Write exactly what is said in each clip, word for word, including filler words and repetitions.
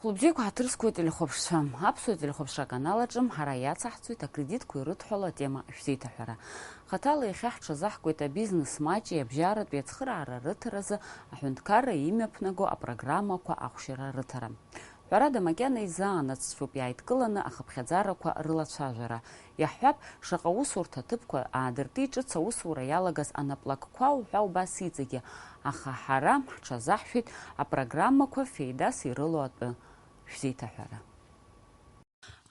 Хәылбзиақәа ҳаҭыр зқәу ателехәаԥшцәа, аԥсуа телехәаԥшра аканал аҿы ҳара иацаҳҵоит акредитқәа ирыдҳәалоу атема шәзеиҭаҳәара. Хаҭала иахьа ҳҽазаҳкуеит абизнес маҷи абжьаратәи ацхыраара рыҭаразы аҳәынҭқарра имҩаԥнаго апрограммақәа ахәшьара рыҭара. Ҳәарада, макьана изаанацҵәуп иааидкыланы ахыԥхьаӡарақәа рылацәажәара. Иаҳҳәап, шаҟа усурҭа ҭыԥқәа аадыртит ҿыц аусура иалагаз анаплакқәа уҳәа убас иҵегьы, аха ҳара ҳҽазаҳшәеит апрограммақәа феидас ирылоу атәы шәзеиҭаҳәара.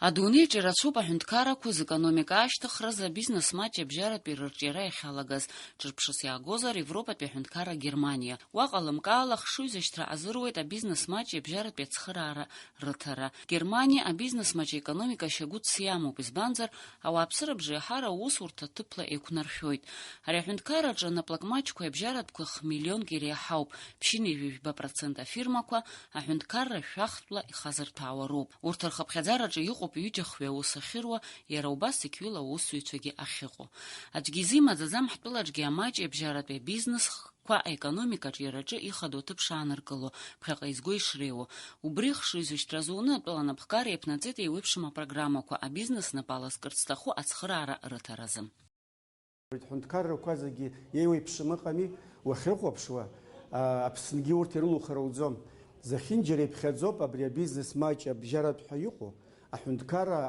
Адунеиаҿ ирацәоуп аҳәынҭқаррақәа зекономика ашьҭыхразы абизнес маҷи абжьаратәи рырҿиара иахьалагаз. Ҿырԥшыс иаагозар, Европатәи аҳәынҭқарра Германиа. Уаҟа лымкаала хшыҩзышьҭра азыруеит абизнес маҷи абжьаратәи ацхыраара рыҭара. Германиа абизнес маҷи аекономика шьагәыҭс иамоуп, избанзар, ауааԥсыра бжеиҳара аусурҭа ҭыԥла еиқәнаршәоит. Ари аҳәынҭқарраҿы анаплак маҷқәеи абжьаратәқәеи хмиллионк иреиҳауп, ԥшьынҩажәи жәба процент афирмақәа аҳәынҭқарра шәахтәла ихазырҭәаауа роуп. Урҭ рхыԥхьаӡараҿы иҟоуп ҩыџьа-хҩы аус ахьыруа, иара убас зықьҩыла аусзуҩцәагьы ахьыҟоу. Аӡәгьы изимаӡаӡам ҳтәылаҿгьы амаҷи абжьаратәи абизнес хкқәа аекономикаҿ иара аҿы ихадоу аҭыԥ шааныркыло, ԥхьаҟа изго ишреиуоу. Убри хшыҩзышьҭра зуны атәыла анапхгара иаԥнаҵеит еиуеиԥшым апрограммақәа, абизнес напала зкырц зҭаху ацхыраара рыҭаразы. Ҳҳәынҭқаррақәа зегьы еиуеиԥшым ыҟами, уахьрыхәаԥшуа, а, Аԥсынгьы урҭ ирылухыр ауӡом. Зехьынџьара иԥхьаӡоуп абри абизнес маҷ абжьаратә ҳәа иҟоу, аҳәынҭқарра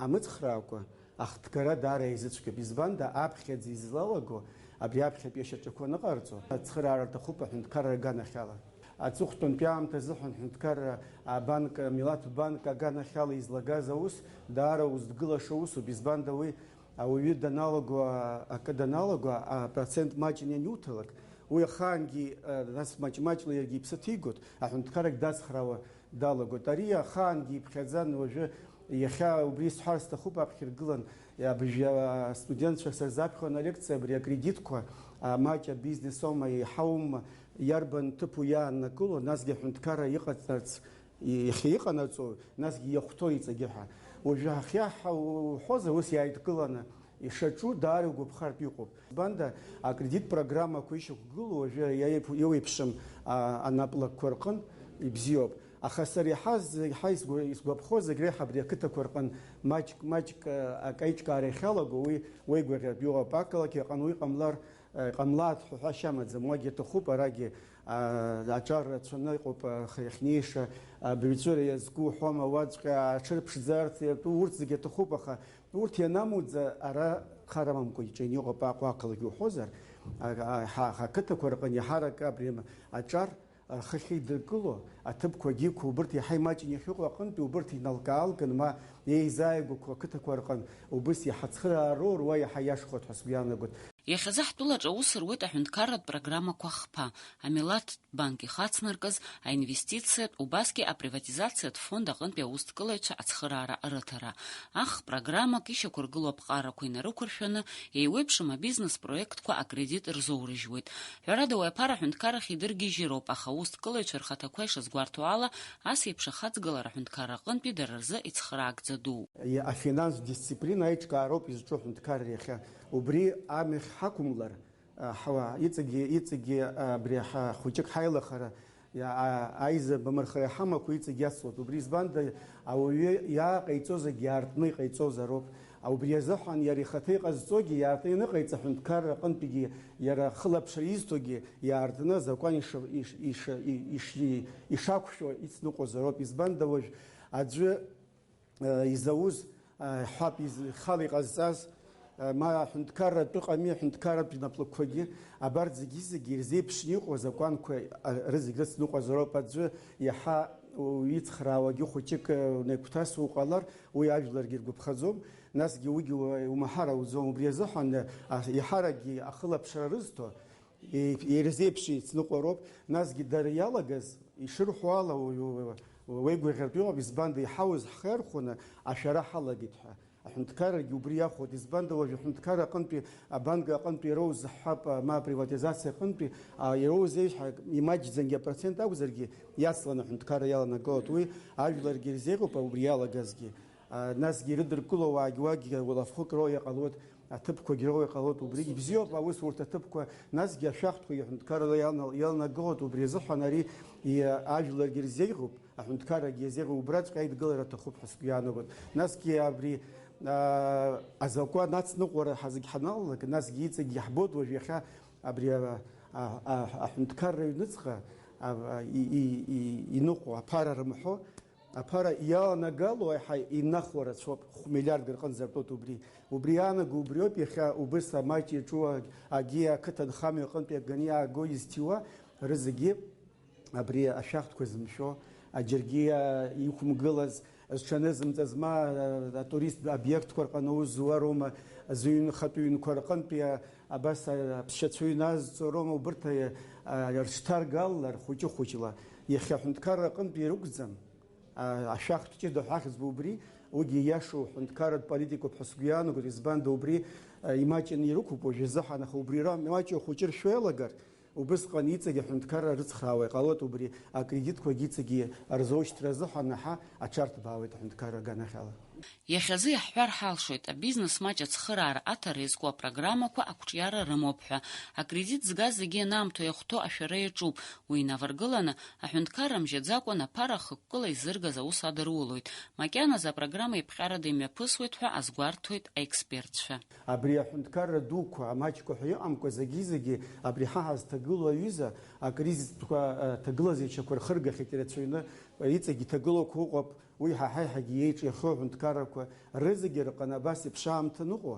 амыцхраақәа ахҭгара даара еизыцәгьоуп. Избанда, аԥхьаӡа излалаго, абри аԥхьатәи ашьаҿақәа аныҟарҵо, ацхыраара аҭахуп аҳәынҭқарра аганахьала. Аҵыхәтәантәи аамҭа азыҳәан ҳҳәынҭқарра абанк, амилаҭ банк аганахьала излагаз аус даара уздгылаша усуп, избанда уи Ауаҩы даналаго, а, акы даналаго, а, апроцент маҷны ианиуҭалак, уи ахаангьы, а, нас маҷ-маҷла иаргьы иԥсы ҭигоит, аҳәынҭқаррагь дацхраауа далагоит. Ари ахаангьы иԥхьаӡан, уажәы иахьа убри сҳәар сҭахуп, аԥхьа иргылан, абыжә, а, студентцәа сырзаԥхьон алекциа, абри акредитқәа, а, маҷ абизнес аума, еиҳаума, иарбан ҭыԥу иааннакыло, насгьы аҳәынҭқарра иҟаҵарц Иахьа иҟанаҵо, насгьы иахәҭоу иҵегьы ҳәа. Уажәы ҳахьаҳауҳәозар, ус иааидкыланы ишаҿу даара игәаԥхартә иҟоуп. Избанда, акредит программақәа ишьақәгылоу уажәы иаип-, иуеиԥшым, а, анаплакқәа рҟынтә ибзиоуп. Аха сара иаҳаз, иаҳа исгәа-, исгәаԥхо зегь реиҳа абри ақыҭақәа рҟын маҷк, маҷк, а, акаиҿкаара иахьалаго, уи уеигәырӷьартә иҟоуп. Ақалақь аҟны уи ҟамлар, Э, ҟамлааит ҳәа ҳәашьа амаӡам, уагьы аҭахуп, арагьы, а, аҿар рацәаны иҟоуп, а, х-, иахьнеиша, а, абаҩҵәыра иазку уҳәома, уаҵәҟьа аҽырԥшӡарц иатәу, урҭ зегьы аҭахуп, аха урҭ ианамуӡа, ара хар амамкәа иҿы ианиҟоуп Аҟәа ақалақь уҳәозар, а, а, ҳа-, ҳақыҭақәа рҟны иаҳарак абри ам-, аҿар рхы ахьидыркыло, аҭыԥқәагьы иқәу убырҭ иаҳа имаҷны иахьыҟоу аҟынтәи убырҭ иналкаалган, ма еизааигәақәоу ақыҭақәа рҟын убыс иаҳа цхыраароур, уа иаҳа иашхоит ҳәа сгәы иаанагоит. Иахьазы ҳтәылаҿы аус руеит аҳәынҭқарратә программақәа хԥа, амилаҭтә банк ихацнаркыз, аинвестициатә, убасгьы априватизациатә фонд аҟынтәи аусҭкылаҩцәа ацхыраара рыҭара. Ах программак ишьақәыргылоу аԥҟарақәа инарықәыршәаны, еиуеиԥшым абизнес проектқәа акредит рзоурыжьуеит. Ҳәарада, уи аԥара аҳәынҭқаррахь идыргьежьроуп, аха аусҭкылаҩцәа рхаҭақәа ишазгәарҭо ала, ас еиԥш ахаҵгылара аҳәынҭқарра аҟынтәи дара рзы ицхраагӡа дууп. Афинанстә дисциплина аиҿкаароуп изҿу аҳәынҭқарра иахьа. Убри амҩахь ҳақәымлар, а, ҳауа, иҵегьы, иҵегьы, а, абри ҳа-, хәыҷык ҳаилахара, иа-, а-, аизабамырхара иҳамақәоу иҵегь иацлоит. Убри избанда, ауаҩы иааҟаиҵо зегь иаартны иҟаиҵозароуп. А, убри азыҳәан иара ихаҭа иҟазҵогьы иаартны ианыҟаиҵа, аҳәынҭқарра аҟынтәигьы иара хылаԥшра изҭогьы иаартны азакәан иша-, иш-, иша-, и-, иш-, и-, ишақәшәо ицныҟәозароуп. Избанда уажә аӡәы э, изауз, э, ҳәап, из-, ихала иҟазҵаз, э, ма аҳәынҭқарратә ыҟами, аҳәынҭқарратә наплакқәагьы, абарҭ зегьы-зегьы ирзеиԥшны иҟоу азакәанқәа, э, рызегь рыцныҟәазароуп. Аӡәы иаҳа уицхраауагьы хәыҷык, э, унаигәҭасуа уҟалар, уи ажәларгьы иргәаԥхаӡом, насгьы уигьы уа-, умаҳар ауӡом. Убри азыҳәан, э, а-, еиҳаракгьы ахылаԥшра рызҭо, Е-, ирзеиԥши ицныҟәароуп, насгьы дара иалагаз, ишырҳәо ала, уаҩ-, уаҩ-, уеигәырӷьартә иҟоуп, избанда, иҳауз ҳхы иархәаны ашәара ҳалагеит ҳәа. Аҳәынҭқаррагьы убри иахәоит, избанда, уажә аҳәынҭқарра аҟынтәи, абанк аҟынтәи ироуз ҳҳәап, ма априватизациа аҟынтәи, а, ироузеи ҳәа, имаҷӡангьы апроцент акәзаргьы, иацланы аҳәынҭқарра иаланагалоит, уи ажәларгьы ирзеиӷьуп убри иалагазгьы. А, насгьы ирыдыркыло уаагь-уаагь лафхәык роуа иҟалоит, аҭыԥқәагь роуа иҟалоит, убригь бзиоуп аусурҭа аҭыԥқәа, насгьы ашәахтәқәагьы аҳәынҭқаррала иална-, иалнагылоит, убри азыҳәан ари и-, ажәларгьы ирзеиӷьуп, Аҳәынҭқаррагьы иазеиӷьу убраҵәҟьа аидгылара аҭахуп ҳәа сгәы иаанагоит. Насгьы абри, аа, азакәан ацныҟәара ҳазегь ҳаналалак, насгьы иҵегь иаҳбоит уажә иахьа абри, а, а, а, аҳәынҭқарра аҩныҵҟа, а, а, и, и, и, иныҟәо аԥара рымҳәо, аԥара иаланагало аиҳа инахәо рацәоуп, хә-миллиардк рҟынӡа ртәоуп убри. Убри иаанаго убриоуп, иахьа убыс амаҷ иаҿу аг-, агьи ақыҭанхамҩа аҟынтәи аганы иааго изҭиуа рызегьы абри ашәахтәқәа зымшәо, а, џьаргьы, а, иқәымгылаз, зҽанызымҵаз, ма, а, атуристтә обиектқәа рҟны аус зуа роума, зыҩнхатә ҩнқәа рҟынтәи, а, абас, а, аԥсшьацәа ҩназҵо роума, убырҭ, а, а, рыҽҭаргалалар хәыҷы-хәыҷла. Иахьа аҳәынҭқарра аҟынтәи ирықәӡам, а, ашәахтә ҷыда ҳәа ахьӡ убри, уигьы ииашоу ҳәынҭқарратә политикоуп ҳәа сгәы иаанагоит, избанда убри, а, имаҷын ирықәуп уажәазыҳәан, аха убри ра-, имаҷу хәыҷы ршәеилагар, Убысҟан иҵегь аҳәынҭқарра рыцхраауа иҟалоит, убри акредитқәагьы иҵегьы рзоушьҭра азыҳәан наҳа аҽарҭбаауеит аҳәынҭқарра аганахьала. Иахьазы иаҳҳәар ҳалшоит, абизнес маҷ ацхыраара аҭара иазку апрограммақәа ақәҿиара рымоуп ҳәа. Акредит згаз зегьы анаамҭоу иахәҭоу ашәара иаҿуп. Уи инаваргыланы, аҳәынҭқарра мжьаӡакәан аԥара ахықәкыла изыргаз аус адырулоит. Макьаназы апрограмма еиԥҟьарада имҩаԥысуеит ҳәа азгәарҭоит аекспертцәа. Абри аҳәынҭқарра дуқәа, амаҷқәа ҳәа иҟамкәа, зегьы-зегьы абри ҳа ҳазҭагылоу аҩыза акризистәқәа, а, ҭагылазаашьақәа рхыргахьеит ирацәаҩны, иҵегь иҭагылоуқәа ыҟоуп, уи ҳа ҳаиҳагьы иеиҿихьоу аҳәынҭқаррақәа рызегьы рҟны абас еиԥш аамҭа ныҟәо,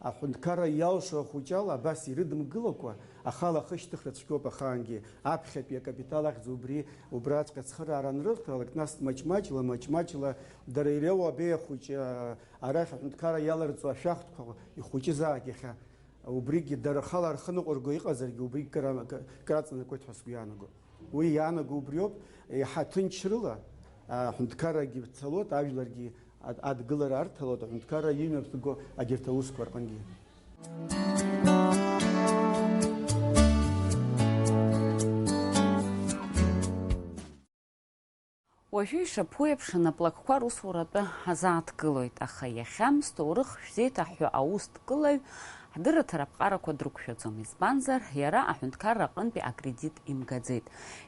аҳәынҭқарра иалшо ахәыҷала абас ирыдымгылакәа, ахала ахы шьҭыхра цәгьоуп ахаангьы, аԥхьатәи акапитал ахьӡ убри, убраҵәҟьа ацхыраара анрырҭалак, нас маҷ-маҷла, маҷ-маҷла дара иреиуоу абеиа хәыҷы, а, Арахь аҳәынҭқарра иаларҵо ашәахтәқәа ихәыҷызаак иахьа. Убригьы дара рхала рхы ныҟәырго иҟазаргьы, убригь кра-, краҵанакуеит ҳәа сгәы иаанаго. Уи иаанаго убриоуп, еиҳа ҭынчрыла аҳәынҭқаррагьы цалоит, ажәларгьы ад-, адгылара арҭалоит, аҳәынҭқарра имҩаԥнаго агьырҭ аусқәа рҟынгьы. Уажәы ишаԥу еиԥш, анаплакқәа русуратәы ҳазааҭгылоит, аха иахьа мсҭоурых шәзеиҭаҳҳәо аусҭкылаҩ ҳдырраҭара аԥҟарақәа дрықәшәаӡом, избанзар, иара аҳәынҭқарра аҟынтәи акредит имгаӡеит.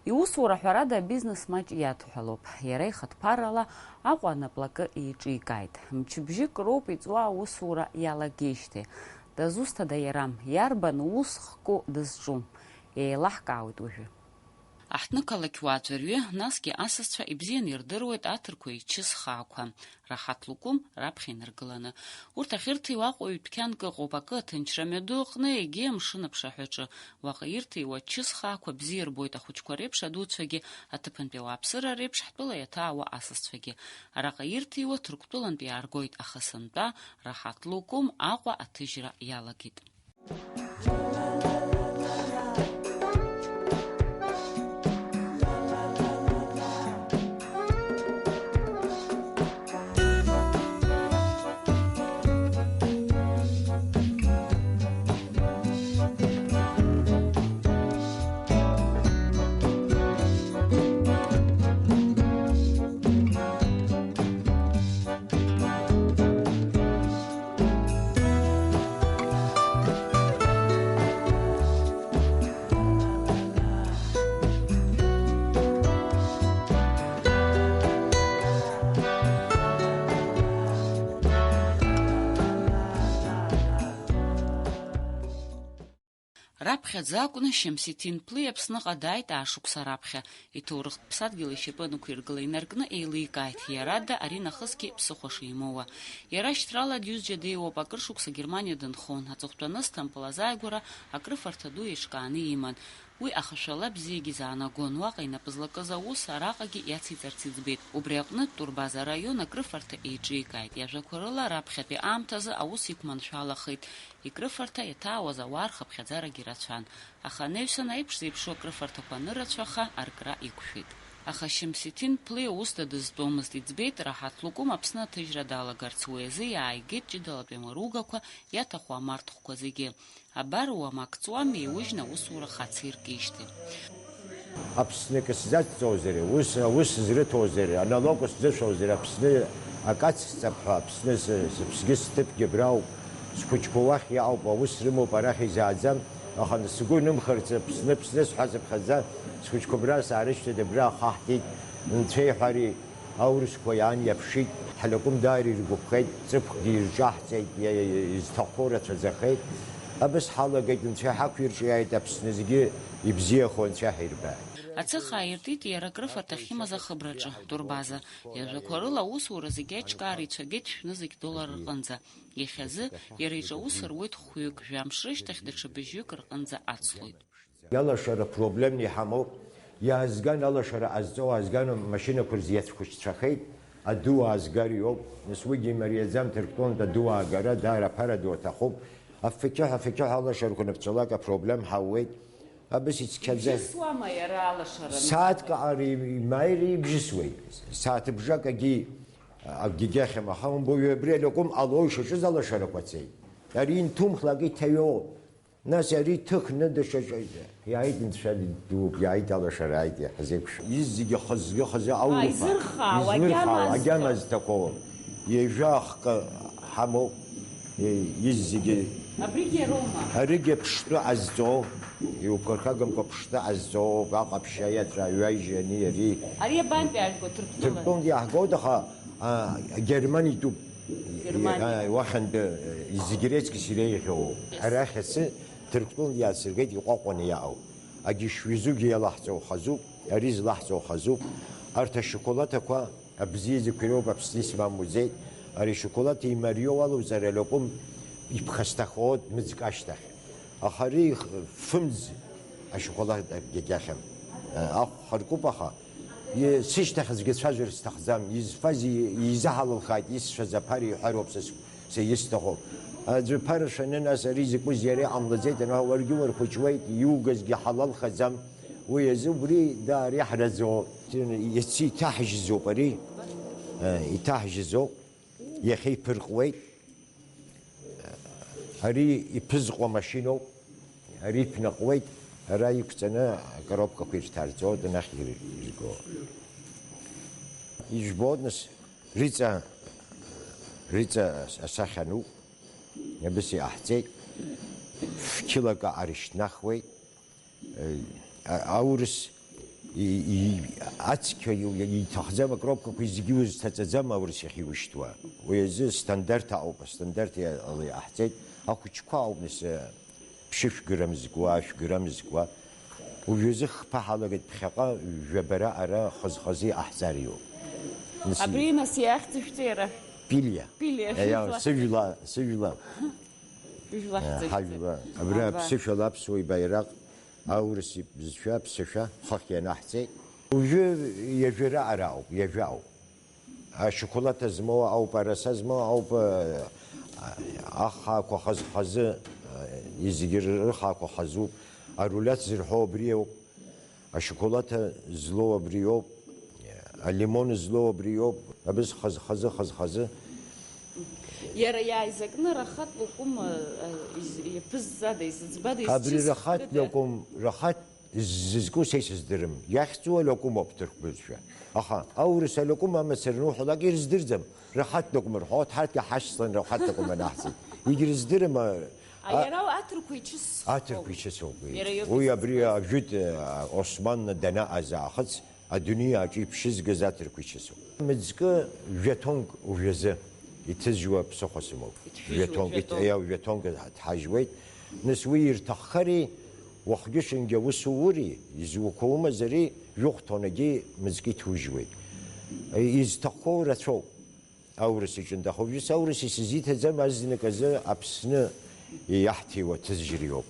Иусура, ҳәарада, абизнес маҷ иадҳәалоуп. Иара ихатә ԥарала Аҟәа анаплакы еиҿикааит. Мчыбжьык роуп иҵуа аусура иалагеижьҭеи. Дызусҭада иара? Иарбан ус хку дызҿу? Еилаҳкаауеит уажәы. Аҳҭнықалақь уааӡәырҩы, насгьы асасцәа ибзианы ирдыруеит аҭырқәа ичыс хаақәа, раҳаҭ лукәым раԥхьа инаргыланы. Урҭ ахьырҭиуа Аҟәа ҩ-дәқьанк ыҟоуп, акы аҭынчра мҩаду аҟны, егьи амшын аԥшаҳәаҿы. Уаҟа ирҭиуа ачыс хаақәа бзиа рбоит ахәыҷқәа реиԥш, адуцәагьы аҭыԥантәи ауааԥсыра реиԥш ҳтәыла иаҭаауа асасцәагьы. Араҟа ирҭиуа Ҭырқәтәылантә иааргоит, аха сынтәа раҳаҭ лукәым Аҟәа аҭыжьра иалагеит. Раԥхьаӡа акәны Шьамсиҭин Ԥлиа Аԥсныҟа дааит аашықәса раԥхьа. Иҭоурыхтә ԥсадгьыл ишьапы анықәиргыла инаркны еиликааит, иара да ари нахысгьы ԥсыхәа шимоуа. Иара шьҭрала дҩызџьа деиуоуп, акыр шықәса Германиа дынхон, аҵыхәтәаны Сҭампыл азааигәара акрыфарҭа ду еиҿкааны иман. Уи ахашәала бзиагьы изаанагон, уаҟа инапы злакыз аус араҟагьы иациҵарц иӡбеит. Убри аҟнытә Турбаза араион акрыфарҭа еиҿикааит. Иажәақәа рыла, раԥхьатәи аамҭазы аус иқәманшәалахеит. Икрыфарҭа иаҭаауаз ауаа рхыԥхьаӡарагьы рацәан. Аха анаҩсан аиԥш зеиԥшу акрыфарҭақәа анырацәаха, аркра иқәшәеит. Аха Шьамсиҭин Ԥлиа ус дадызтәомызт, иӡбеит, Раҳаҭ Лукум Аԥсны аҭыжьра далагарц, уи азы иааигеит ҷыдалатәи амаругақәа, иаҭаху амарҭхәқәа зегьы. Абар уамак ҵуам, еиужьны аусура хациркижьҭеи. Аԥсны акы сзацҵозари, ус, аус зрыҭозари, аналог сзышәозари, Аԥсны акац сҵап ҳәа, Аԥсны сы-, сыԥсгьы сҭыԥгьы абрауп, схәыҷқәа уахь иҟоуп, аус рымоуп, арахь изааӡам, аха сгәы инымхарц, Аԥсны, Аԥсны сҳәа сыԥхьаӡа, схәыҷқәа абра саарышьҭит, абра ахаҳгеит, Нцәеи ҳәареи аурысқәа иаан иаԥшит, ҳлакәым даара иргәаԥхеит, ҵыԥхгьы ирҿаҳҵеит, иа-, иа-, изҭаххо рацәаӡахеит. Абас ҳалагеит, Нцәа иҳақәирҿиааит, Аԥснызгьы ибзиахо Анцәа ҳирбааит. Ацыхаа иртит иара акрыфарҭа ахьимаз ахыбраҿы, Дурбаза. Иажәақәа рыла аусура зегьы аиҿкаара ицәагеит шәнызқь доллар рҟынӡа. Иахьазы иара иҿы аус руеит хәҩык, жәамш рышьҭахь даҽа быжьҩык рҟынӡа ацлоит. Иалашара проблемны иҳамоуп. Иаазган алашара ҟазҵо, аазган амашьынақәа рзы иацәхәыццәахеит, аду аазгар иоуп. Нас уигьы имариаӡам, Ҭырқәтәылантә аду аагара даара аԥара ду аҭахуп. Аффықьыҳәа, аффықьыҳәа алашарақәа анапҵалак апроблем ҳауеит. Абас ицқьаӡа. Ибжьысуама иара алашара? Сааҭк аҟара имааир ибжьысуеит. Сааҭыбжак агьи, акгьы гьахьам, аха умбои, абри алакәым ало ишаҿыз алашарақәа цеит. Ари инҭумхлак иҭаҩоуп. Нас ари ҭыхны даҽаҿы иааит, нцәа дууп, иааит, алашара ааит, иаҳзеиқәшәом. Изегьы хазы-хазы аулԥа. Изырхаау, излырхаау, агьама агьама зҭо. Зҭақәоу. Ҩажәа ахкы ҳамоуп, е, изегьы. Абригьы иароума? Аригьы ԥштәы ҟазҵо, иуԥырхагамкәа ԥштәы ҟазҵо, аҟаԥшьа иаҵәа, аҩажьи ани ари. Ари абантәи аажәго, Ҭырқәтәыла? Ҭырқәтәылантәи иаҳгоит, аха, а, Германиатәуп. Германиа. А, уахьынтәи, э, зегь реиҵкыс иреиӷьу. Арахь асы Ҭырқәтәылантә иаасыргеит, иҟәаҟәаны иаау. Агьышҩызугьы иалаҳҵо хазуп, ари злаҳҵо хазуп. Арҭ ашоколаҭақәа абзиаӡақәа ироуп, Аԥсны исмам уӡеит. Ари ашоколаҭ имариоу алоуҵар алакәым иԥхасҭахоит мыӡк ашьҭахь. Аха ари х-, фымӡ ашоколад агьагьахьам. Ахә харкуп, аха и-, сышьҭахьӡгьы цәажәар сҭахӡам. Изфаз и-, изаҳалылхааит, исшаз аԥара иҳәароуп са с-, са исҭаху. Аӡәы ԥара шәаны, нас ари закәыз иара иҟамлаӡеит, ана уаргьы уархәыҷуеит, иугазгьы ҳалалхаӡам. Уи азы убри даара иаҳраӡоуп. Иацы иҭаҳжьызоуп ари. Э, иҭаҳжьызоуп. Иахьа иԥырҟуеит. Ари иԥызҟо амашьыноуп. Ари иԥнаҟуеит. Ара иқәҵаны акоробкақәа ирҭарҵоит, анахь ир-, ирго. Ижәбоит, нас, Риҵа, Риҵа асахьа ануп. Абас иҟаҳҵеит. Фқьылак аҟара ишьҭнахуеит. Э, а-, аурыс и-, и-, ацқьа иу-, иҭахӡам, акропкақәа зегьы узҭаҵаӡам аурыс иахьиушьҭуа. Уи азы стандарт аҟоуп, астандарт иа-, ала иҟаҳҵеит. Ахәыҷқәа ауп, нас, э, ԥшьышә грамм зкуа, ашә грамм зкуа. Уажәазы хԥа ҳалагеит, ԥхьаҟа жәабара ара хаз-хазы иҟаҳҵар иоуп. Нас Абри, нас, иахьӡ-, ишәҵеира? Пилиа. Пилиа, Иа, иа, шәыжәла. Сыжәла, сыжәла. Шәыжәла Э, ҳцеит. Ҳажәла. Абра Аба. Аԥсышәала аԥсуа ибаираҟ. Аурыс ибызшәа, аԥсышәа, хыхь ианаҳҵеит. Уажәы иажәа раҟара ауп, иажәа ауп. Ашоколад змоу ауп, араса змоу ауп, а, ахаақәа хаз-хазы, а, зегьы рыхаақәа хазуп. Арулиат зырҳәо абри ауп. Ашоколад злоу абри ауп. Алимон злоу абри ауп. Абыз хаз-хазы, хаз-хазы. Иара иааизакны рахат лакәым, э, из-, иаԥызҵада, изыӡбада, Абри изҿыз рахат хкыда? Лакәым, рахат зызку са исыздырам. Иахьӡу алакәым ауп ҭырқә бызшәа. Аха аурыс алакәым амацара ануҳәалак ирыздырӡам. Рахат лакәым рҳәоит, ҳарҭгьы ҳашьцылан рахат лакәым анаҳҵеит. Егьрыздырам, а, А, а, иара аҭырқәа ичысхуп. Аҭырқәа ичысоуп, уи. Иара иоуп Уи абри изыӡбаз. Ажәытә, а, Осман данаҟаз аахыҵ, Адунеи аҿы иԥшьызгаз аҭырқәа ичысуп. Мыӡкы жәаҭонк уажәазы иҭызжьуа ԥсыхәа сымоуп. Иҭжәыжьуеит, Жәаҭонк ит-, жәаҭонк. Иа-, жәаҭонк ҳажьуеит. Нас уи ирҭаххари, уахгьы-ҽынгьы аус уури, изуқәа умазари, жәохә тоннагьы мыӡкы иҭужьуеит. Изҭаххоу рацәоуп. Аурыс иҿынтә, аха уажәы саурыс исызиҭаӡам, азнык азы Аԥсны иаҳҭиуа ҭызжьыр иоуп.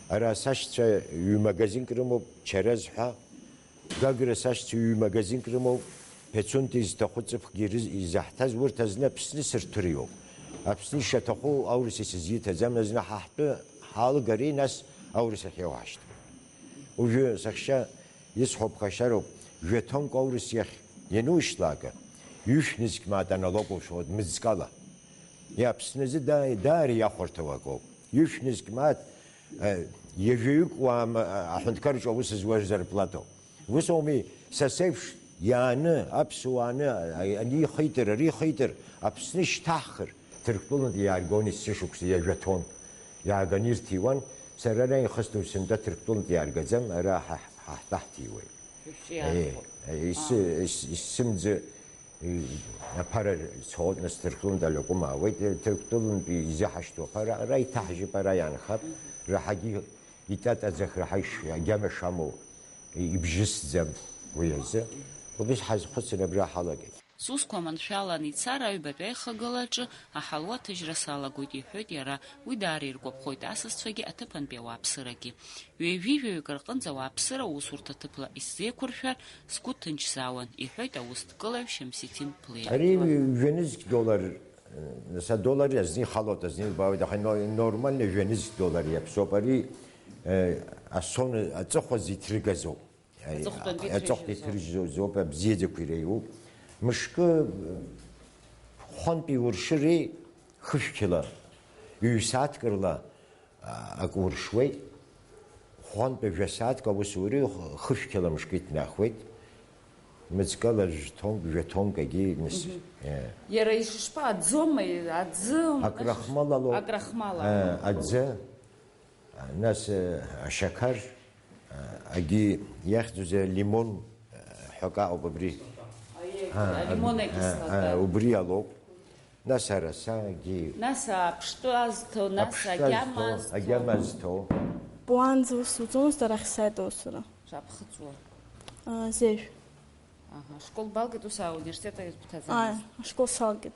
Ара сашьцәа ҩ-магазинк рымоуп, Чараз ҳәа. Гагра сашьцәа ҩ-магазинк рымоуп, Пецунти изҭаху ҵыԥхгьы ирыз-, изаҳҭаз, урҭ азны Аԥсны сырҭәыр иоуп. Аԥсны ишаҭаху аурыс исызиҭаӡам, азны ҳа ҳтәы ҳалгари, нас аурыс ахь иауҳашьҭ. Уажәы саҳәшьа исҳәо ԥхашьароуп, жәаҭонк аурыс иахь ианушьҭлаага, ҩышә нызқь мааҭ аналог ушәо дмыӡкала. Иаԥсны азы даа-, даара иахәарҭоу акоуп. Ҩышә нызқь мааҭ, э, ҩажәаҩык уаама, а-, аҳәынҭқарраҿы аус зуа зарплатоуп. Ус ауми, са сеиԥш иааны, аԥсуаа аны, а-, ани ихитыр, ари ихитыр, Аԥсны ишьҭаҳхыр, Ҭырқәтәылантә иааргон есышықәса, иажәаҭон. Иааганы ирҭиуан, сара ара ихысҭоу сынтәа Ҭырқәтәылантә иааргаӡам, ара ҳа-, ҳа-, ҳтәа ҳҭиуеит. Э, э, ис-, ис-, исымӡы, э, аԥара цоит, нас Ҭырқәтәылантә аҩакәым аауеит, э, Ҭырқәтәылантәи изыҳашьҭоу аԥара ара иҭаҳжьып, ара иаанхап, раҳагьы итатаӡах, раҳа иш-, агьама шамоу, э, ибжьысӡам уи азы. Убас ҳазхәыцыр абра ҳалагеит. Сусқәа маншәалан ицар аҩбатәи аихагылаҿы аҳалуа ҭыжьра салагоит, иҳәоит иара. Уи даара иргәаԥхоит асасцәагьы, аҭыԥантәи ауааԥсырагьы. Ҩажәи жәаҩык рҟынӡа ауааԥсыра аусурҭа ҭыԥла исзеиқәыршәар, сгәы ҭынчзаауан, иҳәоит аусҭкылаҩ Шьамсиҭин Ԥлиа. Ари жәа-нызқь доллар, нас адоллар азни ихалоит, азни илбаауеит, аха но-, нормально жәа-нызқь доллар иаԥсоуп. Ари, э, асоны аҵыхәа зиҭрыгазоуп. Аҵыхәтәантәи аҵыхәтәантәи иҭрыжьызоуп. Иҭрыжьызоуп, абзиаӡақәа иреиуоуп. Мышкы, хәантәи уршыри, хышәқьала, ҩ-сааҭк рыла, а, акы уршуеит. Хәантәи жәа-сааҭк аус ури, хышәқьала мышкы иҭнахуеит. Мыҵкала жәҭонк, жәаҭонк агьи, нас, Мгм. э. Иара ишышԥа, аӡома, аӡы, Акрахмал алоуп. Акрахмал Э, алоуп. Аӡы. Нас, э, ашьақар, э, агьи иахьӡузеи, лимон, э, ҳәа акы ыҟоуп абри. Аиеи, А, алимон а, акислота. А, убри алоуп. Нас араса, агьи. Нас аԥштәы азҭо, нас Аԥштәы агьама азҭо, азҭо. Агьама азҭо. Уаанӡа ус уӡомызт, арахь сааит аусура. Шаԥхыҵуа. А, Зежә. Аҳа, ашкол балгеит, ус ауниверситет аҩыза бҭаӡамызт? Ааи, ашкол салгеит.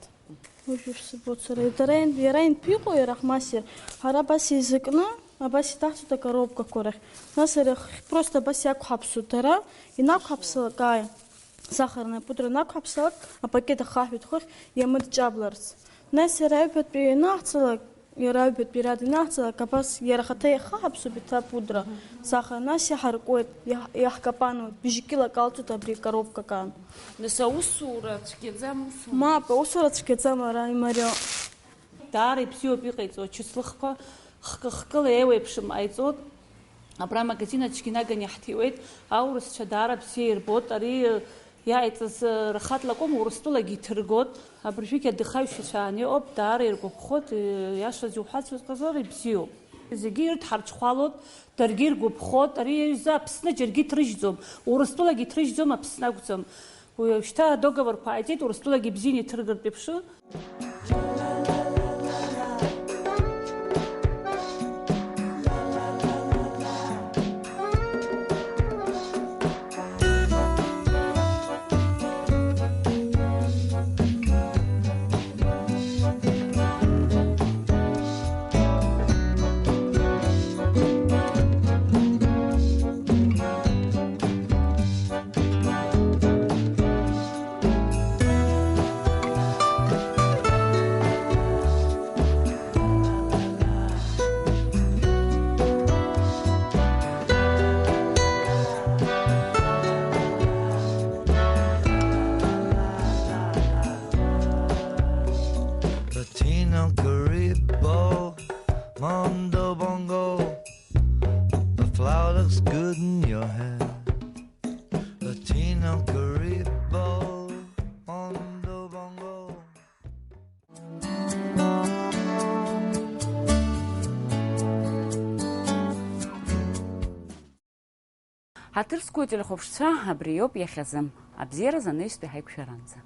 Уажәы шәсырбоит сара. Дара ин-, иара интәиҟоу, иара ҳмассир, ҳара абас еизакны, абас иҭаҳҵоит акоробкақәа рахь. Нас иара х-, просто абас иақәҳаԥсоит дара, инақәҳаԥсалак, ааи, сахарная пудра анақәҳаԥсалак, апакет ахаҳәоит хыхь, иамырҷабларц. Нас иара аҩбатәи ианаҳҵалак, Иара аҩбатәи рад инаҳҵалак, абас иара ахаҭа иахаҳаԥсоуп иҭа апудра, сахар, нас иаҳаркуеит, иаҳ-, иаҳкапануеит, быжь кьылак алҵуеит абри коробкак аан. Нас аусура цәгьаӡам, усура? Мап, аусура цәгьаӡам, ара имариоу. Даара ибзиоуп иҟаиҵо, ачыслыхқәа хкы-хкыла еиуеиԥшым ҟаиҵоит. Абра амагазин аҿгьы наган иаҳҭиуеит, аурысцәа даара бзиа ирбоит, ари Иааиҵаз, э, рхатлаком, Урыстәылагьы иҭыргоит. Абыржәгьы адыхаҩцәа аан иҟоуп, даара иргәаԥхоит, э, иашаз иуҳәацәаҵәҟьазар ибзиоуп. Зегьы ирыдҳарҽхәалоит, даргьы иргәаԥхоит, ари аҩыза Аԥсны џьаргьы иҭрыжьӡом, Урыстәылагьы иҭрыжьӡом, Аԥсны акәӡам. Уи уажәшьҭа адоговорқәа ааиҵеит, Урыстәылагьы ибзианы иҭыргартә еиԥш. Latino Karibo, Mondo Bongo. The flower looks good in your hair. Latino Karibo, Mondo Bongo. Ҳаҭыр зқәу ателехәаԥшцәа, абри иоуп иахьазы. Абзиараз анаҩстәи ҳаиқәшәаранӡа.